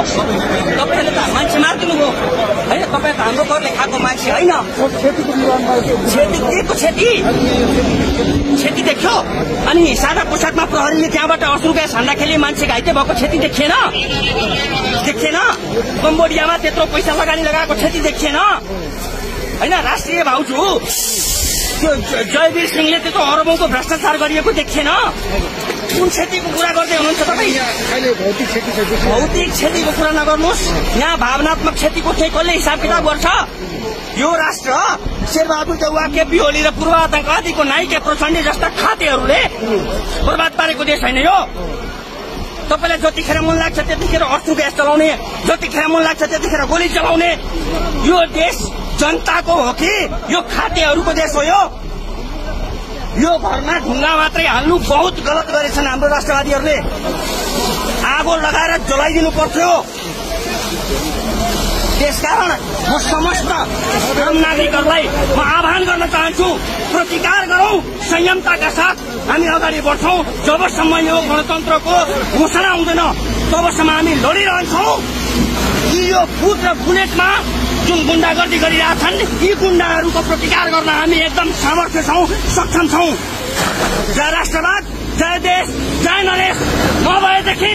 तपाईँहरूले त मान्छे मारिदिनु भयो होइन। तपाईँ त हाम्रो घरले खाएको मान्छे होइन। क्षति के को क्षति क्षति देख्यो? अनि सादा पोसाकमा प्रहरीले त्यहाँबाट 80 रुपियाँ छान्दाखेरि मान्छे घाइते भएको क्षति देखिएन? कम्बोडियामा त्यत्रो पैसा लगाएको क्षति देखिएन होइन। राष्ट्रिय भाउजू त्यो जयवीर सिंहले त्यत्रो अरबौंको भ्रष्टाचार गरिएको देखिएन? कुन क्षतिको कुरा गर्दै हुनुहुन्छ तपाईँ? भौतिक क्षतिको कुरा नगर्नुहोस्। यहाँ भावनात्मक क्षतिको चाहिँ कसले हिसाब किताब गर्छ? यो राष्ट्र शेरबहादुर देउवा, केपी ओली र पूर्व आतंकवादीको नाइके प्रचण्ड जस्ता खातेहरूले बर्बाद पारेको देश होइन यो। तपाईँलाई जतिखेर मन लाग्छ त्यतिखेर अस्त्र ग्यास चलाउने, जतिखेर मन लाग्छ त्यतिखेर गोली चलाउने यो देश जनताको हो कि यो खातेहरूको देश हो? यो घरमा ढुङ्गा मात्रै हाल्नु बहुत गलत गरेछन् हाम्रो राष्ट्रवादीहरूले। आगो लगाएर जलाइदिनु पर्थ्यो। त्यसकारण म समस्त आम नागरिकहरूलाई म आह्वान गर्न चाहन्छु, प्रतिकार गरौं संयमताका साथ। हामी अगाडि बढ्छौं। जबसम्म यो गणतन्त्रको घोषणा हुँदैन तबसम्म हामी लडिरहन्छौं। यो फुट र बुलेटमा जुन गुण्डागर्दी गरिरहेछन् यी गुण्डाहरूको प्रतिकार गर्न हामी एकदम सामर्थ्य छौं, सक्षम छौं। जय राष्ट्रवाद, जय देश, जय नरेश। नभएदेखि